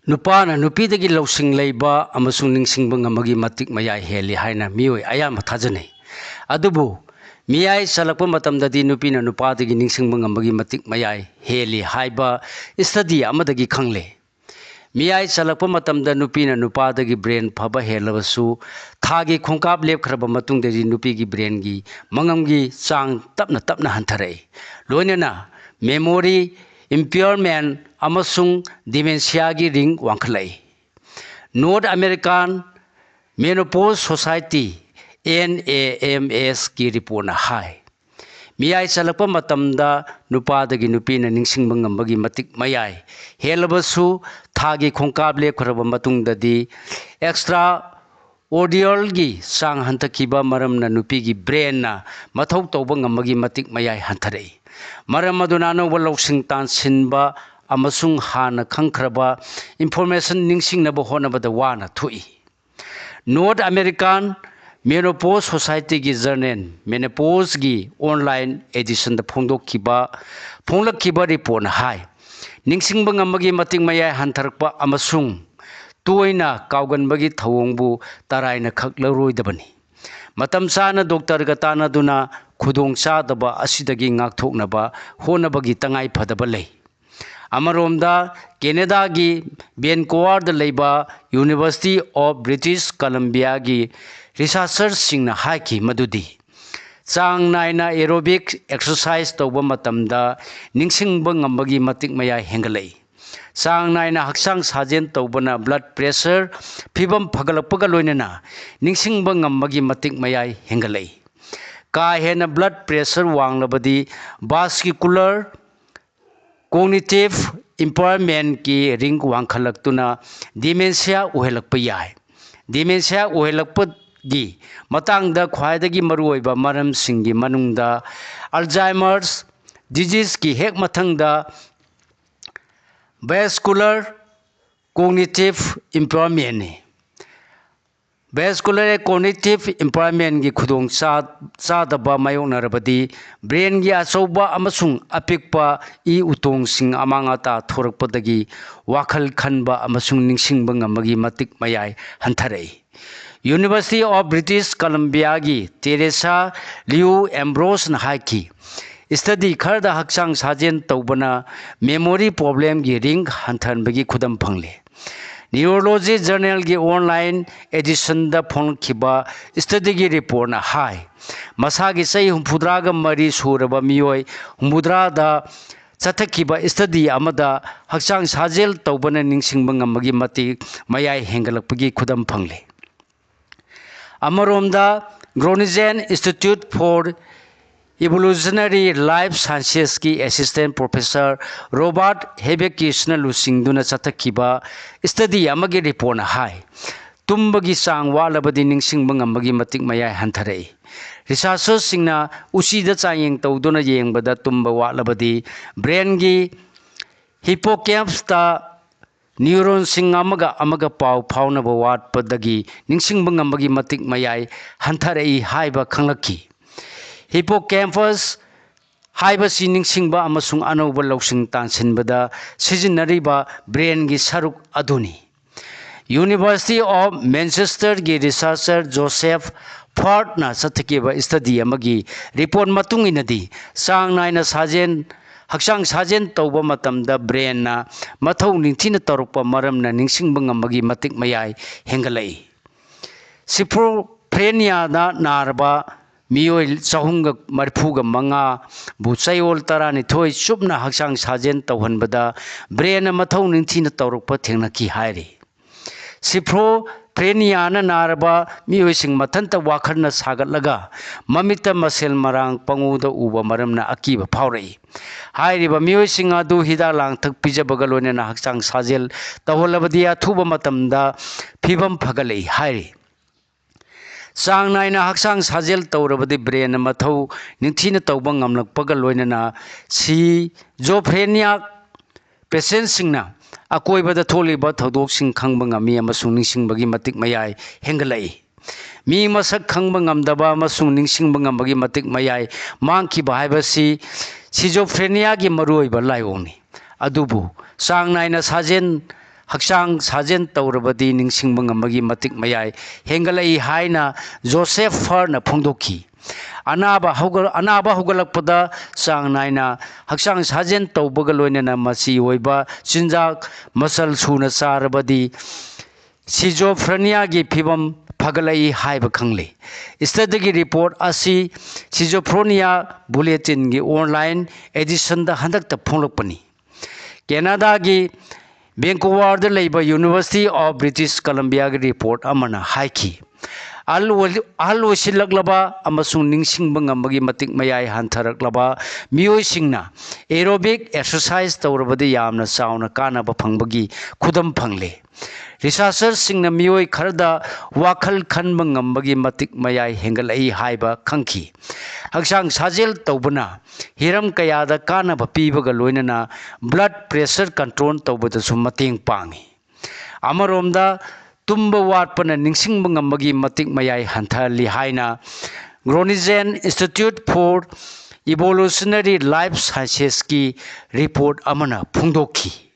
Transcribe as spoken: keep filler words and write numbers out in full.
ꯅꯨꯄꯥꯅ ꯅꯨꯄꯤꯗꯒꯤ ꯂꯧꯁꯤꯡ ꯂꯩꯕ ꯑꯃꯁꯨꯡ ꯅꯤꯡꯁꯤꯡꯕ ꯉꯝꯕꯒꯤ ꯃꯇꯤꯛ ꯃꯌꯥꯏ ꯍꯦꯜꯂꯤ ꯍꯥꯏꯅ ꯃꯤꯑꯣꯏ ꯑꯌꯥꯝꯕ ꯊꯥꯖꯅꯩ꯫ ꯑꯗꯨꯕꯨ ꯃꯤꯌꯥꯏ ꯆꯜꯂꯛꯄ ꯃꯇꯝꯗꯗꯤ ꯅꯨꯄꯤꯅ ꯅꯨꯄꯥꯗꯒꯤ ꯅꯤꯡꯁꯤꯡꯕ ꯉꯝꯕꯒꯤ ꯃꯇꯤꯛ ꯃꯌꯥꯏ ꯍꯦꯜꯂꯤ ꯍꯥꯏꯕ study ꯑꯃꯗꯒꯤ ꯈꯪꯂꯦ꯫ ꯃꯤꯌꯥꯏ ꯆꯜꯂꯛꯄ ꯃꯇꯝꯗ ꯅꯨꯄꯤꯅ ꯅꯨꯄꯥꯗꯒꯤ brain ꯐꯕ ꯍꯦꯜꯂꯕꯁꯨ, ꯊꯥꯒꯤ ꯈꯣꯡꯀꯥꯞ ꯂꯦꯞꯈ꯭ꯔꯕ ꯃꯇꯨꯡꯗꯗꯤ ꯅꯨꯄꯤꯒꯤ brainꯒꯤ ꯃꯉꯝꯒꯤ ꯆꯥꯡ ꯇꯞꯅ ꯇꯞꯅ ꯍꯟꯊꯔꯛꯏ꯫ ꯂꯣꯏꯅꯅ memory impairment ꯑꯃꯁꯨꯡ dementiaꯒꯤ ring ꯋꯥꯡꯈꯠꯂꯛꯏ꯫ North American Menopause Society, N A M S ꯀꯤ reportꯅ ꯍꯥꯏ, ꯃꯤꯌꯥꯏ ꯆꯜꯂꯛꯄ ꯃꯇꯝꯗ ꯅꯨꯄꯥꯗꯒꯤ ꯅꯨꯄꯤꯅ ꯅꯤꯡꯁꯤꯡꯕ ꯉꯝꯕꯒꯤ ꯃꯇꯤꯛ ꯃꯌꯥꯏ ꯍꯦꯜꯂꯕꯁꯨ, ꯊꯥꯒꯤ ꯈꯣꯡꯀꯥꯞ ꯂꯦꯞꯈ꯭ꯔꯕ ꯃꯇꯨꯡꯗꯗꯤ extra ordialꯒꯤ ꯆꯥꯡ ꯍꯟꯊꯈꯤꯕ ꯃꯔꯝꯅ ꯅꯨꯄꯤꯒꯤ brainꯅ ꯃꯊꯧ ꯇꯧꯕ ꯉꯝꯕꯒꯤ ꯃꯇꯤꯛ ꯃꯌꯥꯏ ꯍꯟꯊꯔꯛꯏ꯫ ꯃꯔꯝ ꯑꯗꯨꯅ ꯑꯅꯧꯕ ꯂꯧꯁꯤꯡ ꯇꯥꯟꯁꯤꯟꯕ ꯑꯃꯁꯨꯡ ꯍꯥꯟꯅ ꯈꯪꯈ꯭ꯔꯕ information ꯅꯤꯡꯁꯤꯡꯅꯕ ꯍꯣꯠꯅꯕꯗ ꯋꯥꯅ ꯊꯣꯛꯏ꯫ North American Menopause Societyꯒꯤ journal Menopauseꯒꯤ online editionꯗ ꯐꯣꯡꯗꯣꯛꯈꯤꯕ, ꯐꯣꯡꯂꯛꯈꯤꯕ reportꯅ ꯍꯥꯏ, ꯅꯤꯡꯁꯤꯡꯕ ꯉꯝꯕꯒꯤ ꯃꯇꯤꯛ ꯃꯌꯥꯏ ꯍꯟꯊꯔꯛꯄ ꯑꯃꯁꯨꯡ ꯇꯣꯏꯅ ꯀꯥꯎꯒꯟꯕꯒꯤ ꯊꯧꯑꯣꯡꯕꯨ ꯇꯔꯥꯏꯅ ꯈꯛ ꯂꯧꯔꯣꯏꯗꯕꯅꯤ꯫ ꯃꯇꯝ ꯆꯥꯅ doctorꯒ ꯇꯥꯟꯅꯗꯨꯅ ꯈꯨꯗꯣꯡꯆꯥꯗꯕ ꯑꯁꯤꯗꯒꯤ ꯉꯥꯛꯊꯣꯛꯅꯕ ꯍꯣꯠꯅꯕꯒꯤ ꯇꯉꯥꯏ ꯐꯗꯕ ꯂꯩ꯫ ꯑꯃꯔꯣꯝꯗ, Canadaꯒꯤ Vancouverꯗ ꯂꯩꯕ University of British Columbiaꯒꯤ researcherꯁꯤꯡꯅ ꯍꯥꯏꯈꯤ ꯃꯗꯨꯗꯤ, ꯆꯥꯡ ꯅꯥꯏꯅ aerobic exercise ꯇꯧꯕ ꯃꯇꯝꯗ ꯅꯤꯡꯁꯤꯡꯕ ꯉꯝꯕꯒꯤ ꯃꯇꯤꯛ ꯃꯌꯥꯏ ꯍꯦꯟꯒꯠꯂꯛꯏ꯫ ꯆꯥꯡ ꯅꯥꯏꯅ ꯍꯛꯆꯥꯡ ꯁꯥꯖꯦꯜ ꯇꯧꯕꯅ blood pressure ꯐꯤꯕꯝ ꯐꯒꯠꯂꯛꯄꯒ ꯂꯣꯏꯅꯅ ꯅꯤꯡꯁꯤꯡꯕ ꯉꯝꯕꯒꯤ ꯃꯇꯤꯛ ꯃꯌꯥꯏ ꯍꯦꯟꯒꯠꯂꯛꯏ꯫ ꯀꯥ ꯍꯦꯟꯅ blood pressure ꯋꯥꯡꯂꯕꯗꯤ vascular cognitive impairmentꯀꯤ ꯔꯤꯡ ꯋꯥꯡꯈꯠꯂꯛꯇꯨꯅ dementia ꯑꯣꯏꯍꯜꯂꯛꯄ ꯌꯥꯏ꯫ Dementia ꯑꯣꯏꯍꯜꯂꯛꯄꯒꯤ ꯃꯇꯥꯡꯗ ꯈ꯭ꯋꯥꯏꯗꯒꯤ ꯃꯔꯨꯑꯣꯏꯕ ꯃꯔꯝꯁꯤꯡꯒꯤ ꯃꯅꯨꯡꯗ Alzheimer's diseaseꯀꯤ ꯍꯦꯛ ꯃꯊꯪꯗ vascular cognitive impairmentꯅꯤ꯫ Vascular cognitive impairmentꯀꯤ ꯈꯨꯗꯣꯡ ꯆꯥ-, ꯆꯥꯗꯕ ꯃꯥꯌꯣꯛꯅꯔꯕꯗꯤ brainꯒꯤ ꯑꯆꯧꯕ ꯑꯃꯁꯨꯡ ꯑꯄꯤꯛꯄ ꯏ ꯎꯇꯣꯡꯁꯤꯡ ꯑꯃꯥꯡ ꯑꯇꯥ ꯊꯣꯔꯛꯄꯗꯒꯤ ꯋꯥꯈꯜ ꯈꯟꯕ ꯑꯃꯁꯨꯡ ꯅꯤꯡꯁꯤꯡꯕ ꯉꯝꯕꯒꯤ ꯃꯇꯤꯛ ꯃꯌꯥꯏ ꯍꯟꯊꯔꯛꯏ꯫ University of British Columbiaꯒꯤ Teresa Liu Ambroseꯅ ꯍꯥꯏꯈꯤ, study ꯈꯔꯗ ꯍꯛꯆꯥꯡ ꯁꯥꯖꯦꯜ ꯇꯧꯕꯅ memory problemꯒꯤ risk ꯍꯟꯊꯍꯟꯕꯒꯤ ꯈꯨꯗꯝ ꯐꯪꯂꯦ꯫ Neurology Journalꯒꯤ online editionꯗ ꯐꯣꯡꯂꯛꯈꯤꯕ studyꯒꯤ reportꯅ ꯍꯥꯏ, ꯃꯁꯥꯒꯤ ꯆꯍꯤ ꯍꯨꯝꯐꯨꯇꯔꯥꯒ ꯃꯔꯤ ꯁꯨꯔꯕ ꯃꯤꯑꯣꯏ ꯍꯨꯝꯐꯨꯇꯔꯥꯗ ꯆꯠꯊꯈꯤꯕ study ꯑꯃꯗ ꯍꯛꯆꯥꯡ ꯁꯥꯖꯦꯜ ꯇꯧꯕꯅ ꯅꯤꯡꯁꯤꯡꯕ ꯉꯝꯕꯒꯤ ꯃꯇꯤꯛ ꯃꯌꯥꯏ ꯍꯦꯟꯒꯠꯂꯛꯄꯒꯤ ꯈꯨꯗꯝ ꯐꯪꯂꯦ꯫ ꯑꯃꯔꯣꯝꯗ, Groningen Institute for Evolutionary Life Sciencesꯀꯤ assistant professor Robert Hebekiesꯅ ꯂꯨꯆꯤꯡꯗꯨꯅ ꯆꯠꯊꯈꯤꯕ study ꯑꯃꯒꯤ reportꯅ ꯍꯥꯏ, ꯇꯨꯝꯕꯒꯤ ꯆꯥꯡ ꯋꯥꯠꯂꯕꯗꯤ ꯅꯤꯡꯁꯤꯡꯕ ꯉꯝꯕꯒꯤ ꯃꯇꯤꯛ ꯃꯌꯥꯏ ꯍꯟꯊꯔꯛꯏ꯫ Researcherꯁꯤꯡꯅ ꯎꯆꯤꯗ ꯆꯥꯡꯌꯦꯡ ꯇꯧꯗꯨꯅ ꯌꯦꯡꯕꯗ ꯇꯨꯝꯕ ꯋꯥꯠꯂꯕꯗꯤ brainꯒꯤ hippocampusꯇ neuronꯁꯤꯡ ꯑꯃꯒ ꯑꯃꯒ ꯄꯥꯎ ꯐꯥꯎꯅꯕ ꯋꯥꯠꯄꯗꯒꯤ ꯅꯤꯡꯁꯤꯡꯕ ꯉꯝꯕꯒꯤ ꯃꯇꯤꯛ ꯃꯌꯥꯏ ꯍꯟꯊꯔꯛꯏ ꯍꯥꯏꯕ ꯈꯪꯂꯛꯈꯤ꯫ Hippocampus ꯍꯥꯏꯕꯁꯤ ꯅꯤꯡꯁꯤꯡꯕ ꯑꯃꯁꯨꯡ ꯑꯅꯧꯕ ꯂꯧꯁꯤꯡ ꯇꯥꯟꯁꯤꯟꯕꯗ ꯁꯤꯖꯤꯟꯅꯔꯤꯕ brainꯒꯤ ꯁꯔꯨꯛ ꯑꯗꯨꯅꯤ꯫ University of Manchesterꯒꯤ researcher Joseph Furtꯅ ꯆꯠꯊꯈꯤꯕ study ꯑꯃꯒꯤ report ꯃꯇꯨꯡ ꯏꯟꯅꯗꯤ, ꯆꯥꯡ ꯅꯥꯏꯅ ꯁꯥꯖꯦꯜ, ꯍꯛꯆꯥꯡ ꯁꯥꯖꯦꯜ ꯇꯧꯕ ꯃꯇꯝꯗ brainꯅ ꯃꯊꯧ ꯅꯤꯡꯊꯤꯅ ꯇꯧꯔꯛꯄ ꯃꯔꯝꯅ ꯅꯤꯡꯁꯤꯡꯕ ꯉꯝꯕꯒꯤ ꯃꯇꯤꯛ ꯃꯌꯥꯏ ꯍꯦꯟꯒꯠꯂꯛꯏ꯫ Schizophreniaꯅ ꯅꯥꯔꯕ ꯃꯤꯑꯣꯏ ꯆꯍꯨꯝꯒ ꯃꯔꯤꯐꯨꯒ ꯃꯉꯥꯕꯨ ꯆꯌꯣꯜ ꯇꯔꯥꯅꯤꯊꯣꯏ ꯆꯨꯞꯅ ꯍꯛꯆꯥꯡ ꯁꯥꯖꯦꯜ ꯇꯧꯍꯟꯕꯗ brainꯅ ꯃꯊꯧ ꯅꯤꯡꯊꯤꯅ ꯇꯧꯔꯛꯄ ꯊꯦꯡꯅꯈꯤ ꯍꯥꯏꯔꯤ꯫ Schizophreniaꯅ ꯅꯥꯔꯕ ꯃꯤꯑꯣꯏꯁꯤꯡ ꯃꯊꯟꯇ ꯋꯥꯈꯜꯅ ꯁꯥꯒꯠꯂꯒ ꯃꯃꯤꯠꯇ ꯃꯁꯦꯜ ꯃꯔꯥꯡ ꯄꯪꯎꯗ ꯎꯕ ꯃꯔꯝꯅ ꯑꯀꯤꯕ ꯐꯥꯎꯔꯛꯏ꯫ ꯍꯥꯏꯔꯤꯕ ꯃꯤꯑꯣꯏꯁꯤꯡ ꯑꯗꯨ ꯍꯤꯗꯥꯛ ꯂꯥꯡꯊꯛ ꯄꯤꯖꯕꯒ ꯂꯣꯏꯅꯅ ꯍꯛꯆꯥꯡ ꯁꯥꯖꯦꯜ ꯇꯧꯍꯜꯂꯕꯗꯤ ꯑꯊꯨꯕ ꯃꯇꯝꯗ ꯐꯤꯕꯝ ꯐꯒꯠꯂꯛꯏ ꯍꯥꯏꯔꯤ꯫ ꯆꯥꯡ ꯅꯥꯏꯅ ꯍꯛꯆꯥꯡ ꯁꯥꯖꯦꯜ ꯇꯧꯔꯕꯗꯤ brainꯅ ꯃꯊꯧ ꯅꯤꯡꯊꯤꯅ ꯇꯧꯕ ꯉꯝꯂꯛꯄꯒ ꯂꯣꯏꯅꯅ schizophrenia patientꯁꯤꯡꯅ ꯑꯀꯣꯏꯕꯗ ꯊꯣꯛꯂꯤꯕ ꯊꯧꯗꯣꯛꯁꯤꯡ ꯈꯪꯕ ꯉꯝꯃꯤ ꯑꯃꯁꯨꯡ ꯅꯤꯡꯁꯤꯡꯕꯒꯤ ꯃꯇꯤꯛ ꯃꯌꯥꯏ ꯍꯦꯟꯒꯠꯂꯛꯏ꯫ ꯃꯤ ꯃꯁꯛ ꯈꯪꯕ ꯉꯝꯗꯕ ꯑꯃꯁꯨꯡ ꯅꯤꯡꯁꯤꯡꯕ ꯉꯝꯕꯒꯤ ꯃꯇꯤꯛ ꯃꯌꯥꯏ ꯃꯥꯡꯈꯤꯕ ꯍꯥꯏꯕꯁꯤ ꯁꯤꯖꯣꯐ꯭ꯔꯦꯅꯤꯌꯥꯒꯤ ꯃꯔꯨꯑꯣꯏꯕ ꯂꯥꯏꯑꯣꯡꯅꯤ꯫ ꯑꯗꯨꯕꯨ ꯆꯥꯡ ꯅꯥꯏꯅ ꯁꯥꯖꯦꯜ, ꯍꯛꯆꯥꯡ ꯁꯥꯖꯦꯜ ꯇꯧꯔꯕꯗꯤ ꯅꯤꯡꯁꯤꯡꯕ ꯉꯝꯕꯒꯤ ꯃꯇꯤꯛ ꯃꯌꯥꯏ ꯍꯦꯟꯒꯠꯂꯛꯏ ꯍꯥꯏꯅ ꯖꯣꯁꯦꯐ ꯐꯔꯅ ꯐꯣꯡꯗꯣꯛꯈꯤ꯫ ꯑꯅꯥꯕ ꯍꯧꯒ-, ꯑꯅꯥꯕ ꯍꯧꯒꯠꯂꯛꯄꯗ ꯆꯥꯡ ꯅꯥꯏꯅ ꯍꯛꯆꯥꯡ ꯁꯥꯖꯦꯜ ꯇꯧꯕꯒ ꯂꯣꯏꯅꯅ ꯃꯆꯤ ꯑꯣꯏꯕ ꯆꯤꯟꯖꯥꯛ ꯃꯆꯜ ꯁꯨꯅ ꯆꯥꯔꯕꯗꯤ ꯁꯤꯖꯣꯐ꯭ꯔꯦꯅꯤꯌꯥꯒꯤ ꯐꯤꯕꯝ ꯐꯒꯠꯂꯛꯏ ꯍꯥꯏꯕ ꯈꯪꯂꯦ꯫ ꯁ꯭ꯇꯗꯤꯒꯤ ꯔꯤꯄꯣꯔꯠ ꯑꯁꯤ ꯁꯤꯖꯣꯐ꯭ꯔꯦꯅꯤꯌꯥ ꯕꯨꯂꯦꯇꯤꯟꯒꯤ ꯑꯣꯟꯂꯥꯏꯟ ꯑꯦꯗꯤꯁꯟꯗ ꯍꯟꯗꯛꯇ ꯐꯣꯡꯂꯛꯄꯅꯤ꯫ ꯀꯦꯅꯥꯗꯥꯒꯤ ꯚꯦꯟꯀꯨꯋꯔꯗ ꯂꯩꯕ University of British Columbiaꯒꯤ ꯔꯤꯄꯣꯔꯠ ꯑꯃꯅ ꯍꯥꯏꯈꯤ, ꯑꯍꯜ ꯑꯣꯏ-, ꯑꯍꯜ ꯑꯣꯏꯁꯤꯜꯂꯛꯂꯕ ꯑꯃꯁꯨꯡ ꯅꯤꯡꯁꯤꯡꯕ ꯉꯝꯕꯒꯤ ꯃꯇꯤꯛ ꯃꯌꯥꯏ ꯍꯟꯊꯔꯛꯂꯕ ꯃꯤꯑꯣꯏꯁꯤꯡꯅ aerobic exercise ꯇꯧꯔꯕꯗꯤ ꯌꯥꯝꯅ ꯆꯥꯎꯅ ꯀꯥꯟꯅꯕ ꯐꯪꯕꯒꯤ ꯈꯨꯗꯝ ꯐꯪꯂꯦ꯫ ꯔꯤꯁꯥꯔꯆꯔꯁꯤꯡꯅ ꯃꯤꯑꯣꯏ ꯈꯔꯗ ꯋꯥꯈꯜ ꯈꯟꯕ ꯉꯝꯕꯒꯤ ꯃꯇꯤꯛ ꯃꯌꯥꯏ ꯍꯦꯟꯒꯠꯂꯛꯏ ꯍꯥꯏꯕ ꯈꯪꯈꯤ꯫ ꯍꯛꯆꯥꯡ ꯁꯥꯖꯦꯜ ꯇꯧꯕꯅ ꯍꯤꯔꯝ ꯀꯌꯥꯗ ꯀꯥꯟꯅꯕ ꯄꯤꯕꯒ ꯂꯣꯏꯅꯅ blood pressure control ꯇꯧꯕꯗꯁꯨ ꯃꯇꯦꯡ ꯄꯥꯡꯏ꯫ ꯑꯃꯔꯣꯝꯗ, ꯇꯨꯝꯕ ꯋꯥꯠꯄꯅ ꯅꯤꯡꯁꯤꯡꯕ ꯉꯝꯕꯒꯤ ꯃꯇꯤꯛ ꯃꯌꯥꯏ ꯍꯟꯊꯍꯜꯂꯤ ꯍꯥꯏꯅ Groningen Institute for Evolutionary Life Scienceꯀꯤ ꯔꯤꯄꯣꯔꯠ ꯑꯃꯅ ꯐꯣꯡꯗꯣꯛꯈꯤ꯫